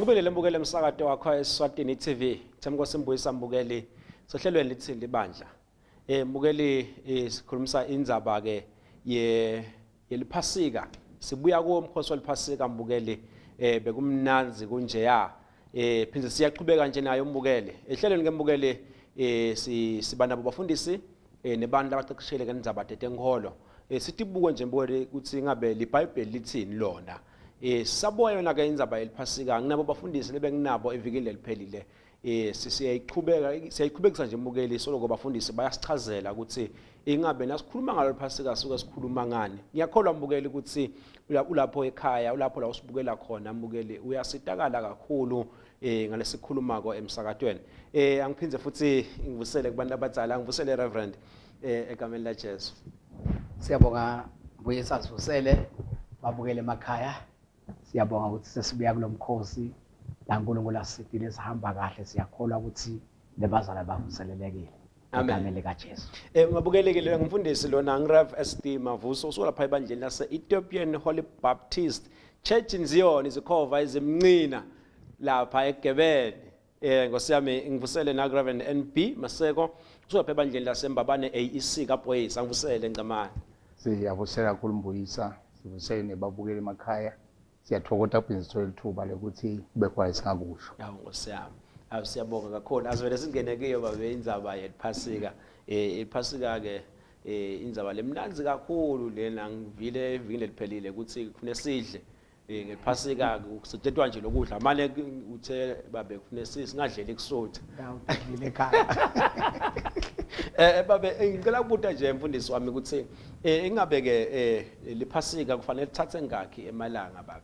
Ngikubelele mbukeli emsakato wakho eSwatini TV. Themko Mbuyisa mbukeli sohlelweni lithini libandla. Eh mbukeli eh, sikhulumisa indzaba ke ye yeliphasika. Sibuya kuwo umkhosi weliphasika mbukeli eh bekumnandzi kunjeya. Eh phindze siyaqhubeka nje nayo mbukeli. Ehlelweni ke mbukeli eh si siba nabo bafundisi eh nebantu abaqeqeshele ngendzaba tetenkholo. Eh sitibuke nje mbukeli ukuthi ngabe liBhayibheli lithini lona. Eh sabuya yona ke indzaba yeliphasika nginabo bafundisi lebenginabo evikini leliphelile. Eh siyayichubeka siyayichubekisa nje mbukeli soloko bafundisi bayasichazela ukuthi ingabe nasikhuluma ngalo liphasika suke sikhuluma ngani. Ngiyakholwa mbukeli ukuthi ulapho ekhaya ulapho la usibukela khona mbukeli uyasitakala kakhulu eh ngalesikhulumako emsakatweni. Eh angiphindze futhi ngivusele kubantu abadzala ngivusele Reverend eh egameni la Jesu. Siyabonga Mbuyisa sivusele babukele emakhaya. Siyabonga ukuthi sesibuya kulomkhosi la uNkulunkulu asisitile sihamba kahle siyakholwa ukuthi lebazala bavuselelekile. Amen. Egameni likaJesu. Eh mabukelekile ngumfundisi lona ngiRev SD Mavuso usuka lapha ebandleni lase Ethiopian Holy Baptist Church in Zion izikhova ezimncina lapha eGebeni. Eh Nkosi yami ngivusele na Reverend NB Maseko usuka lapha ebandleni laseMbabane AEC kaBoys angivusele Ngcamane. Siyavusela kakhulu Mbuyisa, sivusele nebabukeli emakhaya. Siyathokoza kuphinde sithole ithuba lokuthi kube khona esingakusho. Awu Nkosi yami. Awu siyabonga kakhulu. Asivele singene kuyo babe indzaba yeliphasika. Eh iphasika ke eh indzaba lemnandzi kakhulu lena ngivile evikini leliphelile ukuthi kufune sidle eh ngephasika kusetshentwa nje lokudla manje uthe babe kufune singadleli kusutha. Ngawudlile ekhaya. Eh babe ngicela ukubuta nje mfundisi wami ukuthi eh ingabe ke eh liphasika kufanele lithathe ngakhi emalanga babe.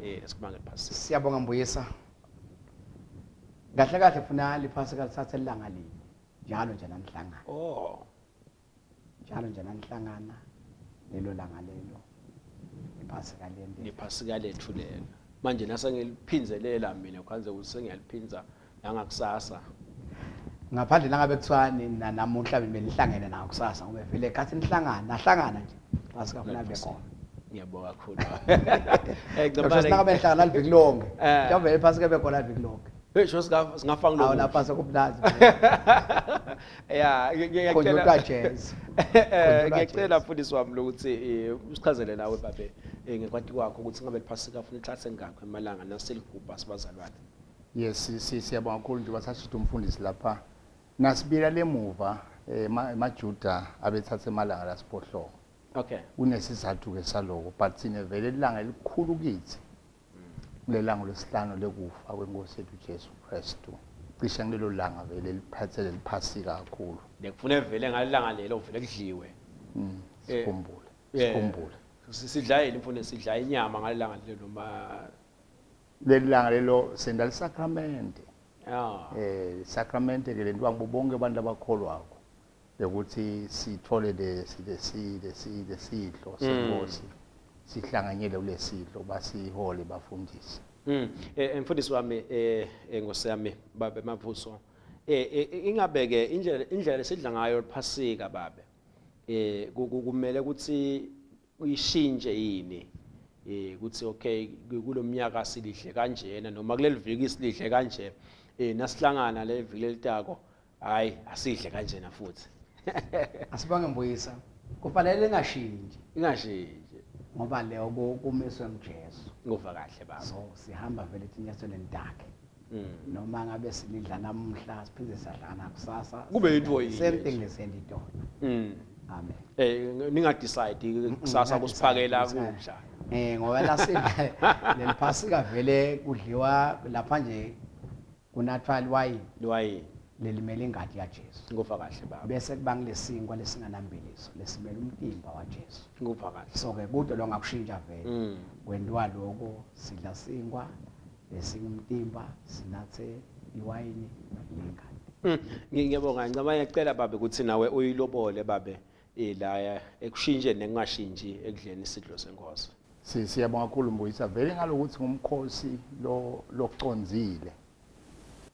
Eh sikhuluma ngephasika. Siyabonga Mbuyisa. Kahle kahle funa liphasika lithathe ilanga linye njalo nje nanihlangana. Oh. Njalo nje nanihlangana lelo langa lelo iphasika leli. Liphasika lethu lelo. Manje nase ngiliphinzelela mina kwanze ukuthi sengiyaliphinza nangakusasa. Ngaphandle nangabe kuthiwa nina namuhla benihlangene nawo kusasa ngoba vele khathi nihlangana nahlangana nje phasika funa abe khona. Ngiyabonga kakhulu. Eh ngicabanga nangabe nihlangana liviki lonke. Mhlawumbe iphasika ebe khona liviki lonke. Hey sho singafanga lokho. Awu lapha sekumnandi. Yeah, ngiyacela jazz. Ngiyacela mfundisi wami lokuthi usichazele nawe babe ngekwati kwakho ukuthi ngabe liphasika funa ithathe ngakho emalanga naseligubha sibazalwane. Yes, siyabonga kakhulu njengoba sashito umfundisi lapha. Nasibuyela lemuva emaJuda abethatha emalanga lasiphohlongo. Okay. Kunesizathu ke saloko but sine vele ilanga elikhulu kithi. Kulelanga lesihlanu lekufa kwenkosi yethu Jesu Kristu. Cishe kulelo langa vele liphathele liphasika kakhulu. Bekufune vele ngalelanga lelo vele kudliwe. Sikhumbule. Sikhumbule. Sidla yini mfundisi sidla inyama ngalelanga lelo noma Leli langa lelo senda lisakramente. Ah. Eh sakramente ke lento angibo bonke abantu abakholwako ukuthi sithole lesi lesi lesi lesidlo senkosi sihlanganyele kulesidlo basihole bafundise. Eh mfundisi wami eh Nkosi yami babe Mavuso eh ingabe ke indlela indlela lesidla ngayo liphasika babe eh kumele ukuthi uyishintshe yini eh ukuthi okay kulomnyaka silidle kanjena noma kuleli viki silidle kanje eh nasihlangana le viki lelitako hayi asidle kanjena futhi. Asibange Mbuyisa kufanele lingashintshi. Ingashintshi ngoba leyo kumiswe nguJesu. Nguva kahle baba. So sihamba vele etinyathelweni takhe. Noma ngabe silidla namuhla siphinde siyahlangana kusasa. Kube into yinye. Same thing lesiyenta itolo. Amen. Eh ninga decide kusasa kusiphakela kudla. Eh ngoba lasidla leliphasika vele kudliwa lapha nje kunathwa liwayini. Liwayini. Lelimele ingadi yaJesu. Nguva kahle baba. Bese kuba ngilesinkwa lesinganambiliso lesimele umtimba waJesu. Nguva kahle. So ke kude longakushintsha vele. Kwentiwa lokho sidla sinkwa lesingumtimba sinathe iwayini lengadi. Ngiyabonga ngicabanga ngiyacela babe ukuthi nawe uyilobole babe la ekushintsheni nekungashintshi ekudleni isidlo senkosi. Siyabonga kakhulu Mbuyisa vele ngalokuthi ngumkhosi lo locondzile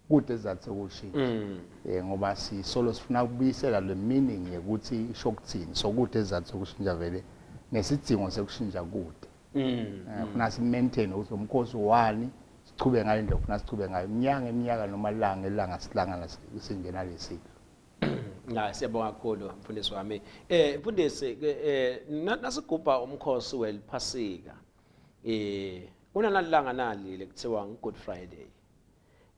kude ezathu sokushintsha. Eh ngoba sisolo sifuna ukubuyisela le meaning yokuthi isho ukuthini so kude ezathu sokushintsha vele nesidingo sekushintsha kude. Funa si maintain ukuthi umkhosi wani Sichube ngayo indlela ofuna sichube ngayo iminyaka ngeminyaka noma langa elanga sihlangana singena lesidlo. Na siyabonga kakhulu mfundisi wami. Eh mfundisi ke eh nasigubha umkhosi weliphasika. Eh kunalanga nali lekuthiwa Good Friday.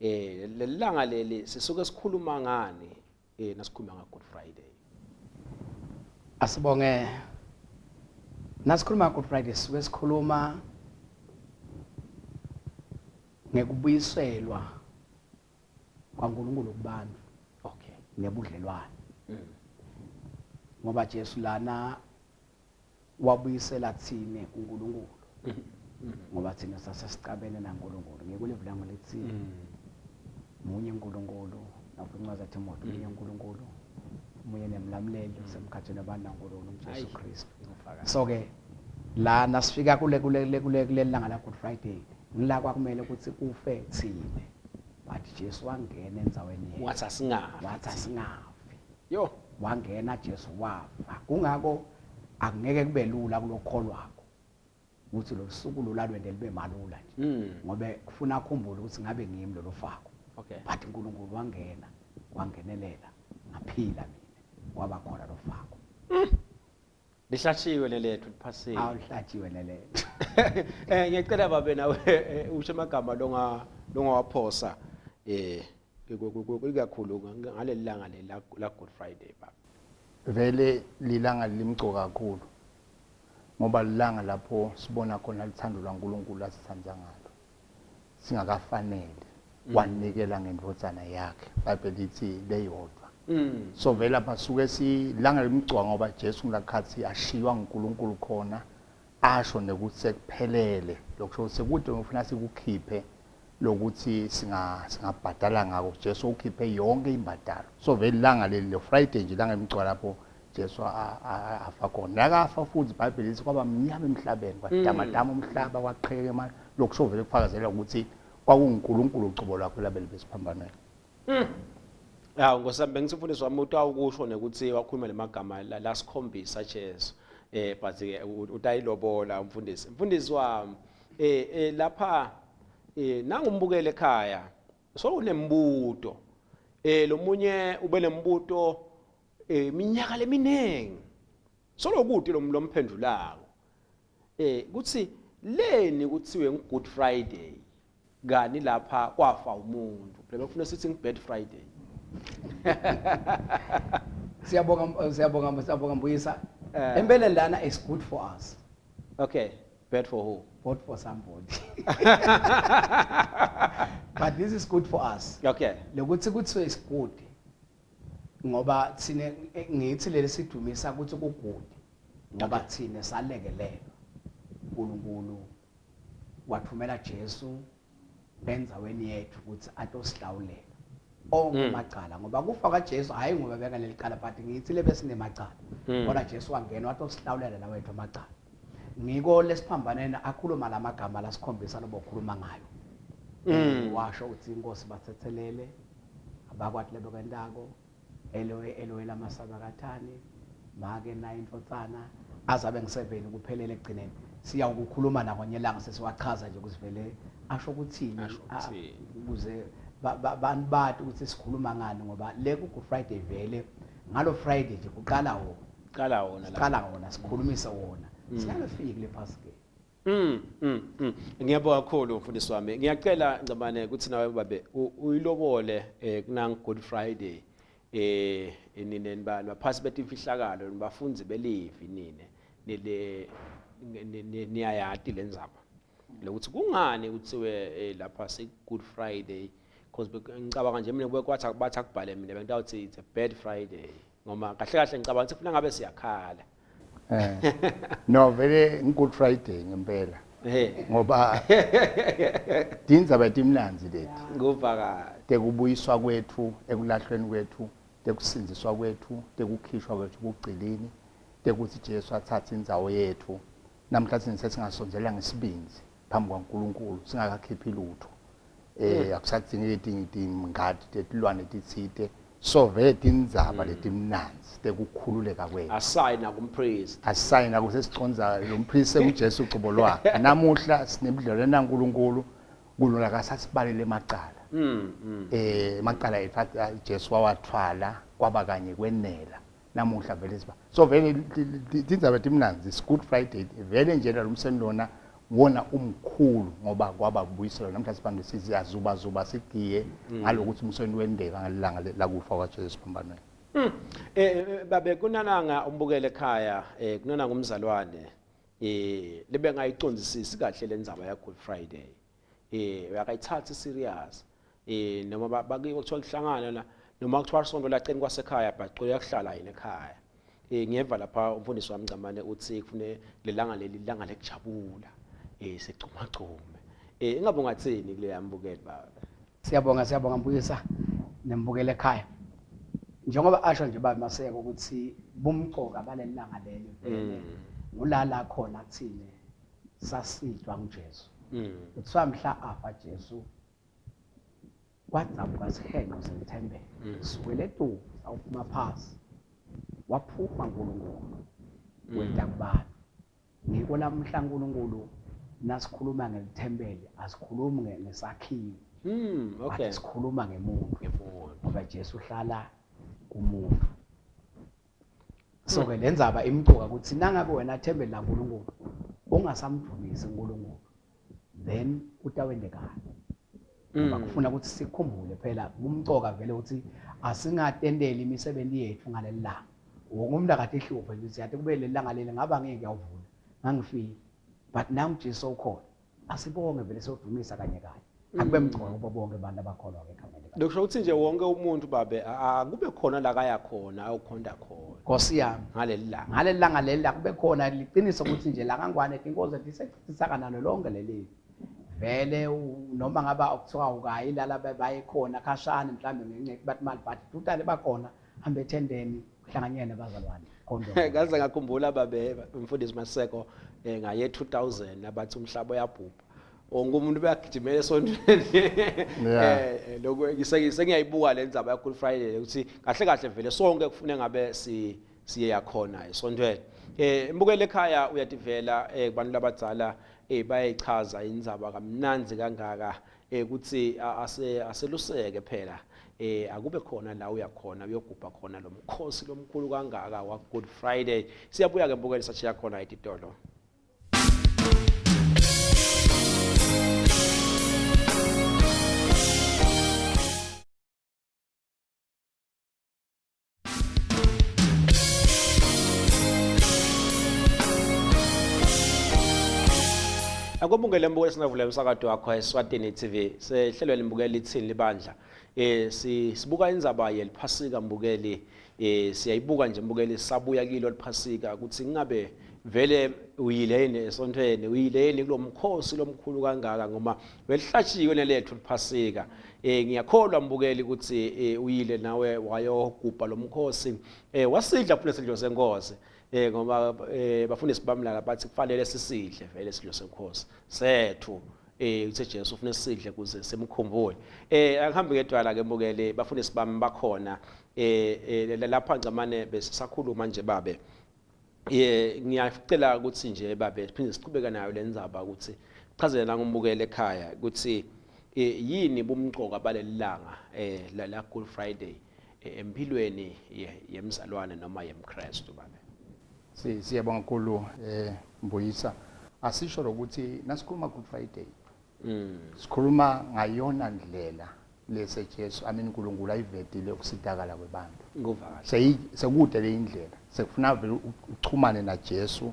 Eh lelanga leli sisuke sikhuluma ngani eh nasikhuluma nga Good Friday? Asibonge nasikhuluma Good Friday sisuke sikhuluma ngekubuyiselwa kwaNkulunkulu kubantu okay nebudlelwane ngoba Jesu lana wabuyisela thine kuNkulunkulu ngoba thina sasesicabene naNkulunkulu ngikulivulango lithi munye uNkulunkulu nakuncwazi Timothy munye uNkulunkulu munye nemlamuleli usemkhathini wabantu naNkulunkulu uJesu Kristu so ke la nasifika kule kule kule kulelanga la Good Friday ngila kwakumele ukuthi kufe thine but Jesu wangena endzaweni yethu wathi asingafi wathi asingafi yo wangena Jesu wafa kungako akungeke kube lula kulokholwako ukuthi lo suku lulalwende libe malula nje ngobe kufuna akhumbule ukuthi ngabe ngimi lo lofako okay but uNkulunkulu wangena wangenelela ngaphila mina waba khona lofako Lihlatshiwe lelethu liphasile. Awuhlatshiwe lelethu. Eh ngiyacela babe nawe eh, usho amagama longa longawaphosa eh ikakhulu ngaleli langa leli la Good Friday baba. Vele lilanga limcoka kakhulu ngoba lilanga lapho sibona khona luthando lwaNkulunkulu asithanda ngalo. Singakafanele wanikela ngendvodzana yakhe. iBhayibheli lithi leyodwa. So vele lapha suke silanga limgcwa ngoba Jesu ngilakhathi ashiywa nguNkulunkulu khona asho nekuthi sekuphelele lokusho ukuthi sekude ngifuna sikukhiphe lokuthi singa singabhadala ngako Jesu ukhiphe yonke imbadalo so vele ilanga leli le Friday nje ilanga limgcwa lapho Jesu afa khona nakafa futhi iBhayibheli lithi kwaba mnyama emhlabeni kwadamadama umhlaba kwaqhekeka imali lokusho vele kufakazela ukuthi kwakunguNkulunkulu ucobo lwakhe labele besiphambanweni. Ya ngosami bengithi umfundisi wami utawukusho nekuthi wakhuluma lemagama lasikhombisa Jesu. Eh but ke utayilobola umfundisi. Mfundisi wami eh eh lapha eh nangumbukele ekhaya so unembuto. Eh lomunye ube nembuto eh iminyaka leminingi. Solokude lo lomphendulako. Eh kuthi leni kuthiwe ngu Good Friday kani lapha kwafa umuntu phela bekufuna sithi ngu Bad Friday. Siyabonga siyabonga siyabonga Mbuyisa. Eh. Empeleni lana is good for us. Okay, bad for who? Bad for somebody. But this is good for us. Okay. Lokuthi kuthiwe is good ngoba thine ngithi leli sidumisa ukuthi kugood ngoba thine salekelelwa uNkulunkulu wathumela Jesu endzaweni yethu ukuthi atosihlawulela onke amacala ngoba kufa kaJesu hayi ngoba bekaleli cala but ngithi lebe sinemacala kodwa Jesu wangena watosihlawulela lawo ethu amacala ngiko lesiphambaneni akhuluma lamagama lasikhombisa lobo khuluma ngayo washo ukuthi inkosi bathethelele abakwati lebekwentako Elohe Elohe lama sabakathani make na intotsana azabe ngiseveni kuphelele ekugcineni siyawukukhuluma nako nyelanga sesiwachaza nje ukuthi vele asho ukuthini Asho ukuthini. ukuze bantu bati ukuthi sikhuluma ngani ngoba le ku Good Friday vele ngalo Friday nje kuqala wona Qala wona la. siqala wona sikhulumise wona singakafiki kule Pasika Ngiyabonga kakhulu mfundisi wami. Ngiyacela Ngcamane ukuthi nawe babe uyilobole eh kunang Good Friday eh nine nibaphasi betimfihlakalo nibafunzi belivi nine nile niyayati lendzaba lokuthi kungani kuthiwe eh, lapha se Good Friday because ngicabanga nje mina kube kwathi bathi akubhale mina bengitawuthi it's a bad Friday ngoba kahle kahle ngicabanga ukuthi kufuna ngabe siyakhala. Eh. No vele Good Friday ngempela. Eh Ngoba tindzaba timnandzi leti. Nguvakahle. Tekubuyiswa kwethu ekulahlweni kwethu, tekusindziswa kwethu, tekukhishwa kwethu kugcilini, tekuthi Jesu athathe indzawo yethu. Namhla thina sesingasondzela ngesibindzi phambi kwaNkulunkulu singakakhiphi lutho. Eh akusadingeki tingadi tetilwane titsite. So vele tindzaba letimnandzi tekukhululeka kwethu. Asayina kumpriest. Asayina kusesiconza lo mpriest uJesu ucobo lwakhe. Namuhla sinebudlelwane naNkulunkulu. Nkulunkulu akasasibalele emacala. Emacala ethu Jesu wawathwala kwaba kanye kwenela. Namuhla vele siba. So vele tindzaba timnandzi, it's Good Friday. Vele nje lo mseni lona wona umkhulu ngoba kwaba kubuyiselwa namhla sibambe siyazuba zuba sigiye ngalokuthi umseni wendeka ngalilanga lakufa kwaJesu esiphambanweni. Babe kunananga umbukele ekhaya, kunananga umzalwane libe ngayicondzisisi kahle lendzaba ya Good Friday. Uyakayithatha serious. Noma bakiwe kuthiwa kuhlangana la noma kuthiwa sonto laceni kwasekhaya but uyakuhlala yini ekhaya. Ngiyeva lapha umfundisi wami Ngcamane uthi kufune lelanga leli langa lekujabula. Sigcumagcume. Ingabe ungathini kule yambukeli baba? Siyabonga, siyabonga Mbuyisa nembukele ekhaya. Njengoba asho nje baba Maseko ukuthi bumcoka balelanga leli vele ngulala khona thine sasitwa nguJesu. Kuthiwa mhla afa Jesu kwadzabuka sihenqo selithempeli. Kusukela etuku sawuphuma phasi. Waphuma uNkulunkulu weta kubantu. Ngiko lamhla uNkulunkulu nasikhuluma ngelithempeli asikhulumi ngesakhiwo. Okay. Sikhuluma ngemuntu. Ngoba Jesu uhlala kumuntu. So ke lenzaba imcoka ukuthi nangabe wena thembele la uNkulunkulu ungasamdumisi uNkulunkulu then utawendekani. Ngoba kufuna ukuthi sikhumbule phela kumcoka vele ukuthi asingatendeli imisebenzi yethu ngaleli langa. Wonke umuntu akade ehluphe nje uthi yathi kube leli langa leli ngaba ngeke ngiyawuvula ngangifile. But nangu Jesu ukhona. Asibonge vele siyodumisa kanye kanye. Akube mcoka kubo bonke abantu abakholwa egameni lika. Lokusho ukuthi nje wonke umuntu babe akube khona la kaya khona ayokhonda khona. Nkosi yami. Ngaleli langa. Ngaleli langa leli la kube khona liqiniso ukuthi nje la kaNgwane inkosi lisechithisaka nalo lonke leli. Vele noma ngaba kuthiwa ukayi lala baye khona khashana mhlambe ngenxa yokuba imali but tutale bakhona hambe ethendeni uhlanganyele nabazalwane. Ngaze ngakhumbula babe umfundisi Maseko ngaye 2000 abathi umhlaba uyabhubha. Wonke umuntu uyagijimela esontweni. Lokho sengiyayibuka le ndzaba ya Good Friday ukuthi kahle kahle vele sonke kufune ngabe siye khona esontweni. Mbukele ekhaya uyativela kubantu labadzala bayayichaza indzaba kamnandzi kangaka ukuthi aseluseke phela akube khona la uyakhona uyogubha khona lo mkhosi lomkhulu kangaka wa Good Friday. Siyabuya ke mbukeli sachiya khona etitolo. Akubungele mbukeli singavula umsakazo wakho eSwatini TV. Sehlelweni mbukeli lithini libandla. Sibuka indzaba yeliphasika mbukeli. Siyayibuka nje mbukeli sabuya kilo liphasika ukuthi ingabe vele uyile yini esontweni, uyile yini kulomkhosi lomkhulu kangaka ngoba welihlatshiwe nelethu liphasika. Ngiyakholwa mbukeli ukuthi uyile nawe wayogubha lomkhosi. Wasidla futhi isidlo senkosi. Ngoba bafundisi bamlala bathi kufanele sisidle vele isidlo senkosi sethu. Uthe Jesu ufuna sisidle kuze simkhumbule. Angihambi ngedwala ke mbukeli, bafundisi bami bakhona. Lapha Ngcamane besisakhuluma nje babe. Ngiyacela ukuthi nje babe siphinde siqhubeke nayo le ndzaba ukuthi chazele la ngumbukele ekhaya ukuthi yini bumcoka baleli langa la Good Friday empilweni yemzalwane noma yemKristu babe. Siyabonga kakhulu Mbuyisa. Asisho lokuthi nasikhuluma Good Friday sikhuluma ngayona ndlela lese Jesu uNkulunkulu ayivedile ukusidakala kwebantu. Nguva kahle. Sekude le indlela. Sekufuna vele uchumane na Jesu.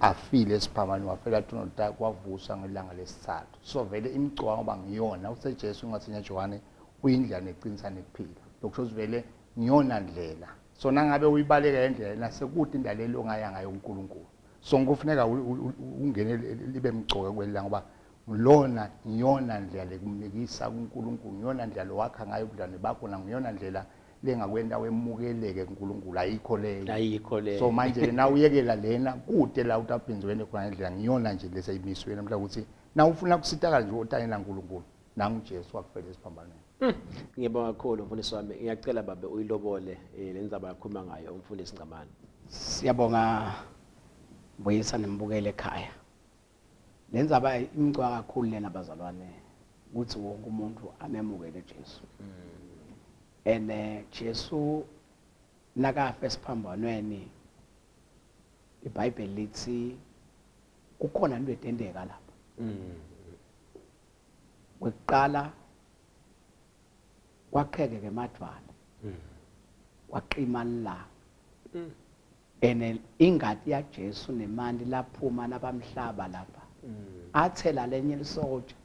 Afile esiphamani wafela tono kwavusa ngelanga lesithathu. So vele imigcwa ngoba ngiyona uthe Jesu ngathi Johane uyindlela neqinisa nekuphila. Lokusho ukuthi vele ngiyona ndlela. So nangabe uyibaleka indlela nasekude indlela ongaya ngayo uNkulunkulu. So kufuneka ungene libe mgcoke kwelanga ngoba lona ngiyona ndlela lekumikisa kuNkulunkulu, ngiyona ndlela lowakha ngayo ubudlelwane bakho, na ngiyona ndlela lengakwenta wemukeleke kuNkulunkulu. Ayikho leyo, ayikho leyo. So manje na uyekela lena kude la utaphinze wena khona indlela ngiyona nje leseyimisiwe namhla ukuthi na ufuna kusitakala nje otanye naNkulunkulu nangu Jesu wakufela esiphambanweni. Ngiyabonga kakhulu mfundisi wami. Ngiyacela babe uyilobole le ndzaba yakhuluma ngayo umfundisi Ngcamane. Siyabonga Mbuyisa nembukele ekhaya. Le ndzaba imcwa kakhulu lena bazalwane. Ukuthi wonke umuntu amemukele Jesu. Ene Jesu nakafa esiphambanweni, iBhayibheli lithi kukhona into etendeka lapha. Kwekuqala kwaqhekeka emadvwala, kwaqima lilanga, ene ingati yaJesu nemanti laphuma nabamhlaba lapha athela lenye lisotsha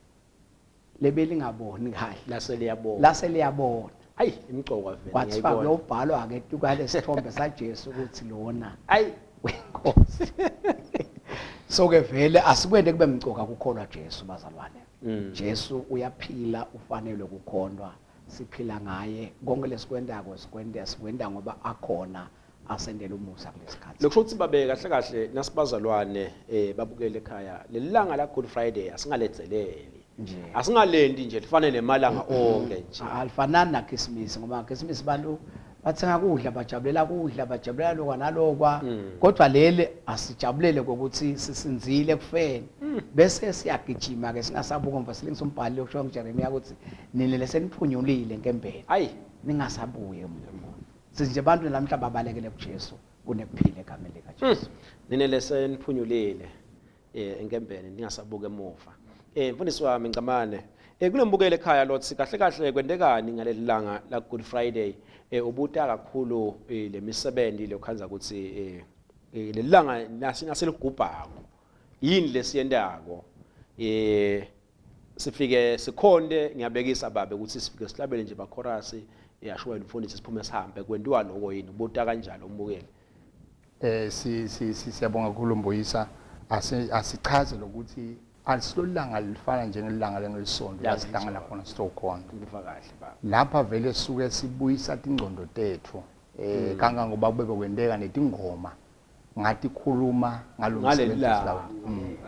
lebelingaboni kahle. Lase liyabona. Lase liyabona. Ayi, imcoka vele. Kwathiwa ngiyayibona. Kuyobhalwa-ke tukalesithombe saJesu ukuthi lona wenkosi. So-ke vele asikwende kube mcoka kukholwa Jesu, bazalwane. Jesu uyaphila, ufanelwe kukhondwa, siphila ngaye. Konke lesikwentako sikwenta, sikwenta ngoba akhona asendele umusa kulesikhathi. Lokusho ukuthi babe, kahle kahle nasibazalwane, babukele ekhaya, lelilanga la Good Friday asingaledzeleli. Nje. Asingalenti nje lifanele nemalanga onke nje. Alifanani naKhisimusi, ngoba Khisimusi bantu bathenga kudla, bajabulela kudla, bajabulela lokwa nalokwa, kodwa leli asijabulele ngokuthi sisinzile ekufeni, bese siyagijima ke singasabuka mva, silingisa umbhali lokusho nguJeremiya ukuthi nina leseniphunyulile enkembeni, ningasabuye emuva. Sithi nje abantu namhla babalekele kuJesu, kunekuphila egameni likaJesu. Nina leseniphunyulile enkembeni, ningasabuka emuva. Mfundisi wami Ngcamane, kunembukelo ekhaya lothi kahle kahle kwentekani ngaleli langa la Good Friday? Ubuta kakhulu lemisebenzi lokhanza ukuthi leli langa naseligubhako yini lesiyentako, sifike sikhonde. Ngiyabekisa babe ukuthi sifike sihlabele nje ba-chorus, yasho wena umfundisi, siphume sihambe, kwentiwa lokho yini? Ubuta kanjalo umbukeli. Si siyabonga kakhulu Mbuyisa. Asichaze lokuthi alisilolanga lifana njengelanga lengelisonto la sihlangana khona sitokhona. Kuva kahle baba. Lapha vele suke sibuyisa tingcondo tethu kangangoba kube kwenteka netingoma ngathi khuluma ngalo Ngaleli msebenzi langa. esilawo.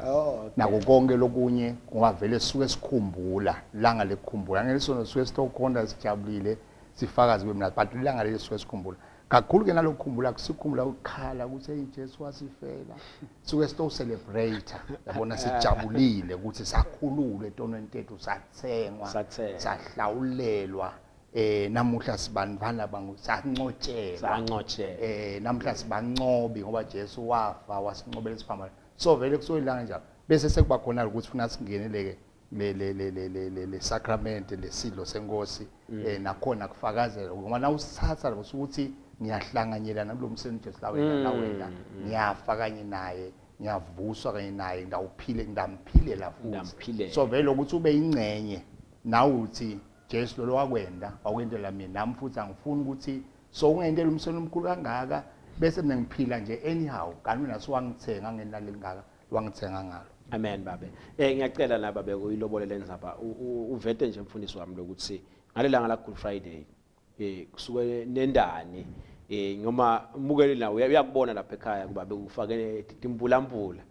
Oh, okay. Nako konke lokunye, ngoba vele suke sikhumbula langa lekukhumbula ngelisonto, suke sitokhonda sijabulile, sifakazi kube mnandi, but ilanga leli suke sikhumbula kakhulu ke. Nalokukhumbula kusikhumbula ukukhala ukuthi hey, Jesu wasifela. Suke sito celebrate, yabona, sijabulile ukuthi sakhululwe etonweni tethu, sathengwa, Sathengwa. sahlawulelwa, namuhla sibantwana bangu sancotshelwa. Sancotshelwa. Namhla sibancobi ngoba Jesu wafa wasincobela isiphambano. So vele kusoyilanga njalo, bese sekuba khona ukuthi funa singeneleke le sacrament lesidlo senkosi, nakhona kufakazela, ngoba nawusithatha lo ukuthi ngiyahlanganyela nalo msebenzi Jesu lawena lawena, ngiyafa kanye naye, ngiyavuswa kanye naye, ngidawuphile, ngidamphilela futhi. Ngidamphilela. So vele ukuthi ube ingcenye nawe, uthi Jesu lo wakwenda wakwendela mina, nami futhi angifuni ukuthi so ungentela umsebenzi omkhulu kangaka bese mina ngiphila nje anyhow, kanti wena siwangithenga ngenani lelingaka wangithenga ngalo. Amen babe. Ngiyacela la babe uyilobole lenzaba, uvete nje mfundisi wami lokuthi ngalelanga la Good Friday kusuke nendani, noma umukeli nawe uyakubona lapha ekhaya kuba bekufake timpulampula,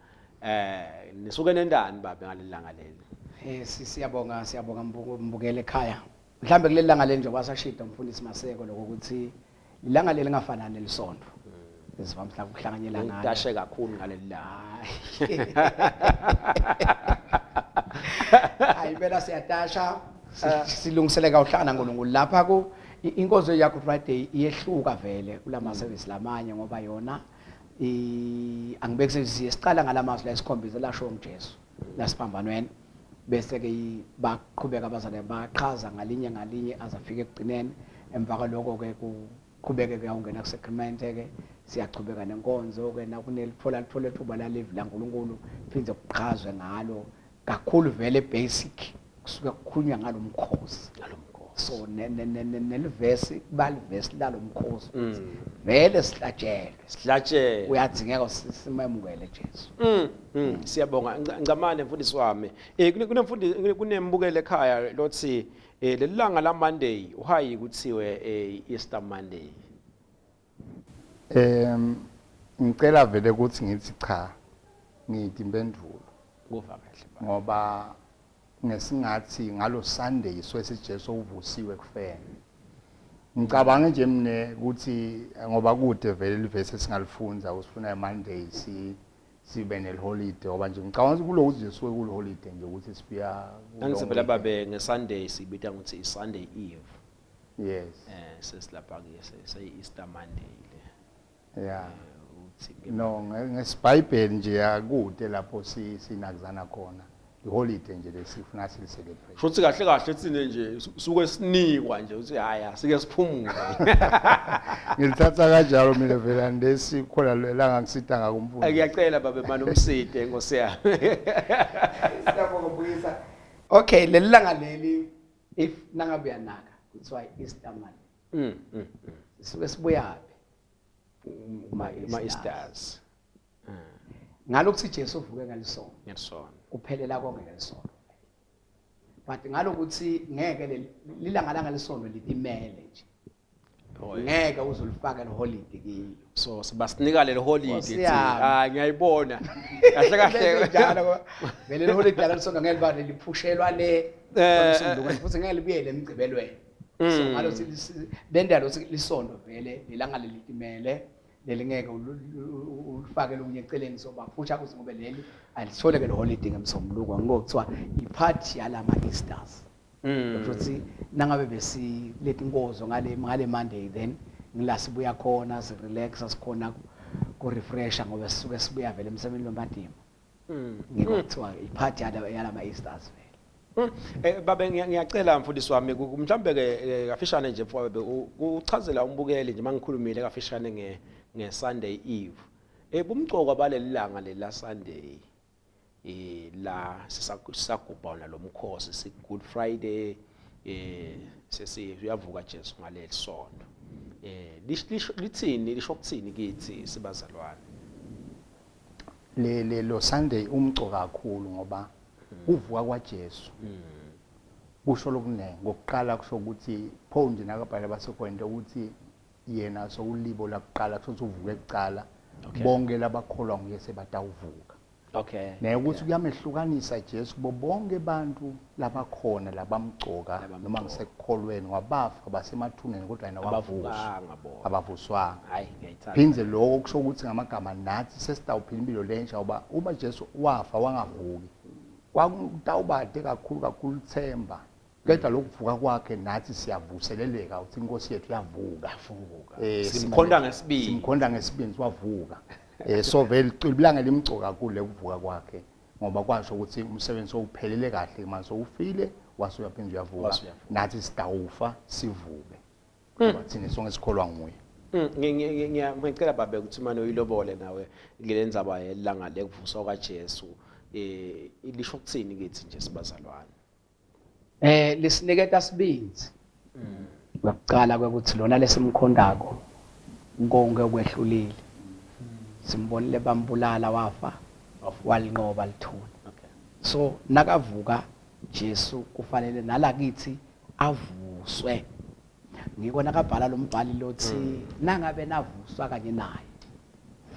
nisuke nendani babe ngalelanga leli? Siyabonga, siyabonga mbukele ekhaya. Mhlambe kuleli langa leli, njengoba sashida umfundisi Maseko lokuthi ilanga leli ngafanani nelisonto. Esivame mhlawumbe ukuhlanganyela ngalo. Ngitashe kakhulu ngaleli langa. Hayi impela siyatasha, silungiseleka uhlangana noNkulunkulu lapha ku inkonzo ya Good Friday. Iyehluka vele kulama service lamanye, ngoba yona angibeki siye siqala ngalamazwi la esikhombisa lasho nguJesu lasiphambanweni, bese ke baqhubeka abazalwane baqhaza ngalinye ngalinye azafika ekugcineni. Emva kwaloko ke kuqhubeke ke ungena ku-sacrament ke, siyachubeka nenkonzo ke, nakunelithola lithola ithuba lalivi laNkulunkulu, phindze kuqhazwe ngalo kakhulu. Vele basic kusuke kukhulunywa ngalomkhosi. Ngalomkhosi. So nelivesi kuba livesi lalomkhosi ukuthi vele sihlatshelwe. Sihlatshelwe. Uyadzingeka simemukele Jesu. Siyabonga Ngcamane mfundisi wami. Kunemfundi kunembukele ekhaya lothi leli langa la Monday uhayi kuthiwe Easter Monday. Ngicela vele ukuthi ngithi cha, ngithi impendulo. Kuva kahle baba. Ngoba ngesingathi ngalo Sunday swesi Jesu uvusiwe kufeni. Ngicabanga nje mne ukuthi ngoba kude vele livesi esingalifundza usifuna Monday si Sibe neliholide ngoba nje ngicabanga ukuthi kulokuthi nje suke kuliholide nje ukuthi sibuya Angithi phela babe ngeSunday sibita ukuthi iSunday Eve. Yes. Sesilapha ke seyi Easter Monday le. Yeah. Uthi no ngesibhayibheli nje akude lapho sinakuzana khona. Iholide nje lesifuna silicelebrate. Shuthi kahle kahle thina nje suke sinikwa nje uthi hayi asike siphumule. Ngilithatha kanjalo mina vela ndesikhona langa ngisita ngakumfundi. Ngiyacela babe manje umside nkosi yami. Siyabonga Mbuyisa. Okay, leli langa leli if nangabe uyanaka kuthiwa i-Easter Monday. Sisuke sibuyaphi? Ma Easters. Ngalokuthi Jesu uvuke ngalisonto. Ngalisonto. Kuphelela konke ngalisonto. But ngalokuthi ngeke lilanga langalisonto litimele nje. Ngeke uzulifaka le holiday kilo. So sibasinika le holiday. Ah ngiyayibona. Kahle kahle njalo vele le holiday langalisonto ngeke liba liphushelwa le umsombuluko futhi ngeke libuyele emgqibelweni. So ngalokuthi lendalo lisonto vele lilanga lelitimele leli ngeke ulifake lokunye eceleni so baphusha kuze ngobe leli alithole ke le holiday ngemsombuluko ngiko kuthiwa i-part yalama Easters. Futhi nangabe besiletha inkozo ngale Monday then ngila sibuya khona si relax sikhona ku refresha ngoba sisuke sibuya vele emsebenzini lomadima. Ngiko kuthiwa i-part yalama Easters vele. Babe ngiyacela mfundisi wami mhlambe ke kafishane nje mfowethu uchazela umbukeli nje mangikhulumile kafishane nge Sunday Eve. Bumcoka baleli langa leli la Sunday la sisagubha wona lo mkhosi si Good Friday sesi uyavuka Jesu ngaleli sonto. Lithini lisho ukuthini kithi sibazalwane? Le lo Sunday umco kakhulu ngoba kuvuka kwaJesu. Kusho lokunengi. Ngokuqala kusho ukuthi Paul nje nakabhala baseKorinte ukuthi yena sowulibo lakuqala kusho ukuthi uvuke kuqala. Bonke labakholwa nguye sebatawuvuka. Naye ukuthi kuyamehlukanisa Jesu kubo bonke abantu labakhona labamgcoka noma ngisekukholweni wabafa basemathuneni kodwa yena wavuswa. Abavuswanga. Hayi ngiyayithanda. Phindze lokho kusho ukuthi ngamagama nathi sesitawuphila impilo lensha ngoba uma Jesu wafa wangavuki kwakutawubade kakhulu kakhulu ithemba. Kodwa lokuvuka kwakhe nathi siyavuseleleka uthi inkosi yethu yavuka. Yavuka. Simkhonda ngesibindi. Simkhonda ngesibindi wavuka. So vele ilanga limgcoka kakhulu lekuvuka kwakhe ngoba kwasho ukuthi umsebenzi sowuphelele kahle manje sowufile wase uyaphinda uyavuka nathi sidawufa sivuke. Ngoba thina sonke sikholwa nguye. Ngiyacela babe ukuthi manje uyilobole nawe kule ndzaba yelanga lekuvuswa kwaJesu lisho ukuthini kithi nje sibazalwane? Lisiniketa sibindzi. Kwekucala kwekuthi lona lesimkhondako konke kwehlulile. Simbonile bambulala wafa walinqoba lithuna. So nakavuka Jesu kufanele nalakithi avuswe. Ngiko nakabhala lo mbhali lothi nangabe navuswa kanye naye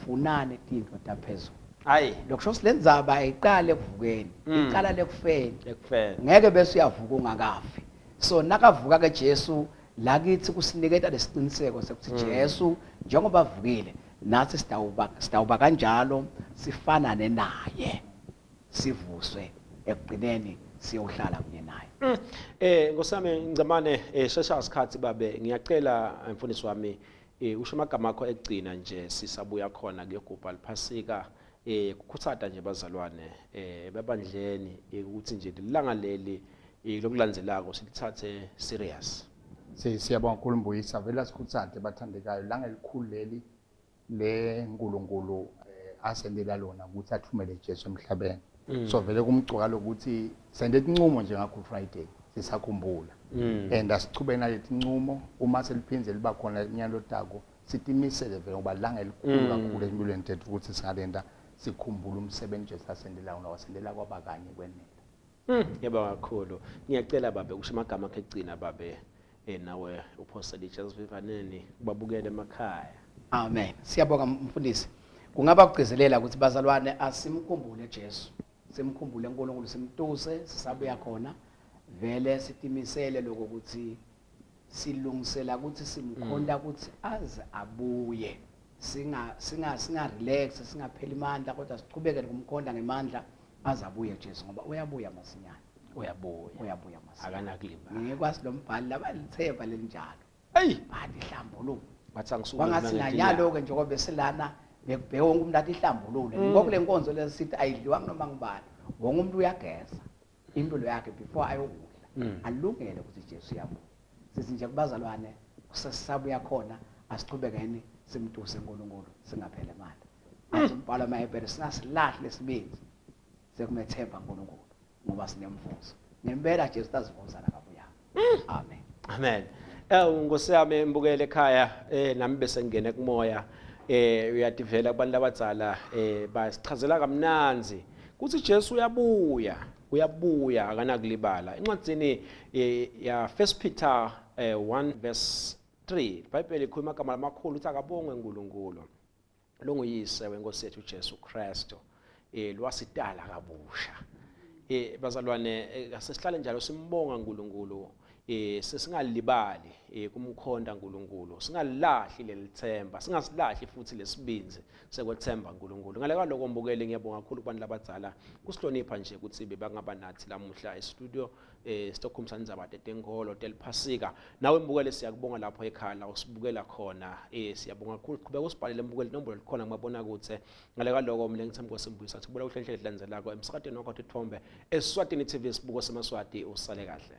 funani tintfo taphezulu. Hayi lokusho ukuthi le ndzaba ayiqali ekuvukeni, iqala lekufeni. Ekufeni. Ngeke bese uyavuka ungakafi. So nakavuka ke Jesu lakithi kusiniketa lesiqiniseko sekuthi Jesu njengoba avukile nathi sitawuba kanjalo sifanane naye sivuswe ekugcineni siyohlala kunye naye. Nkosami Ngcamane shesha isikhathi babe ngiyacela mfundisi wami usho amagama akho ekugcina nje sisabuya khona kuyogubha liphasika kukhuthata nje bazalwane ebandleni ukuthi nje lilanga leli lokulandzelako silithathe serious. Siyabonga kakhulu Mbuyisa vele sikhuthate bathandekayo langa elikhulu leli le nkulunkulu asendela lona ukuthi athumele Jesu emhlabeni. So vele kumgcoka lokuthi sende inqumo nje nga Good Friday sisakhumbula. And asichube naleti nqumo uma seliphinze liba khona inyalo tako sitimisele vele ngoba langa elikhulu kakhulu empilweni tethu ukuthi singalenda sikhumbule umsebenzi Jesu asendela wona wasendela kwaba kanye kwenela. Ngiyabonga kakhulu. Ngiyacela babe kusho amagama akhe egcina babe nawe uphosele itshe sivivaneni kubabukele emakhaya. Amen. Siyabonga mfundisi. Kungaba kugcizelela ukuthi bazalwane asimkhumbule Jesu. Simkhumbule uNkulunkulu simtuse sisabuya khona vele sitimisele lokho ukuthi silungisela ukuthi simkhonda ukuthi aze abuye. Singa singa singa relax, singapheli amandla kodwa siqhubeke nokumkhonda ngemandla aze abuye Jesu ngoba uyabuya masinyane. Uyabuya. Uyabuya masinyane. Akanakulibala. Ngikwazi lo mbhali labalithemba lelinjalo. Eyi bathi hlambuluka. Bathi angisukume Kwangathi mina nanyalo-ke njengoba besilana bekubheke wonke umuntu athi ihlambulule. Ngokule nkonzo lesithi ayidliwa noma ngubani. Wonke umuntu uyageza impilo yakhe before ayokudla. Alungele ukuthi Jesu uyabuya. Sithi nje kubazalwane kusesisabuya khona asichubekeni simtuse uNkulunkulu singaphele amandla. Athi umbhalo wamaHebheru singasilahli lesibindi sekumethemba uNkulunkulu ngoba sinemvuzo. Ngempela Jesu utazivuza nakabuya. Amen. Amen. Nkosi yami mbukele ekhaya nami bese ngingene kumoya uyativela kubantu abadzala basichazela kamnanzi kuthi Jesu uyabuya uyabuya akanakulibala. Incwadzini ya 1 Peter 1 verse 3 iBhayibheli ikhuluma amagama amakhulu uthi akabongwe uNkulunkulu longuyise wenkosi yethu Jesu Kristu lwasidala kabusha. Bazalwane asesihlale njalo simbonga uNkulunkulu sesingalibali kumkhonda uNkulunkulu singalilahli lelithemba singasilahli futhi lesibinzi sekwethemba uNkulunkulu. Ngale kwaloko mbukeli ngiyabonga kakhulu kubantu labadzala kusihlonipha nje ukuthi bebangaba nathi lamuhla e-studio sitokhulumisa indzaba tetenkolo teliphasika. Nawe mbukeli siyakubonga lapho ekhaya la usibukela khona siyabonga kakhulu. Qhubeka usibhalele mbukeli inombolo likhona kumabonakudze. Ngale kwaloko mina ngithemba Nkosi Mbuyisa ukuthi kuhle inhlelo elandzelako emsakatweni wakho tithombe eSwatini TV sibuko semaswati usale kahle.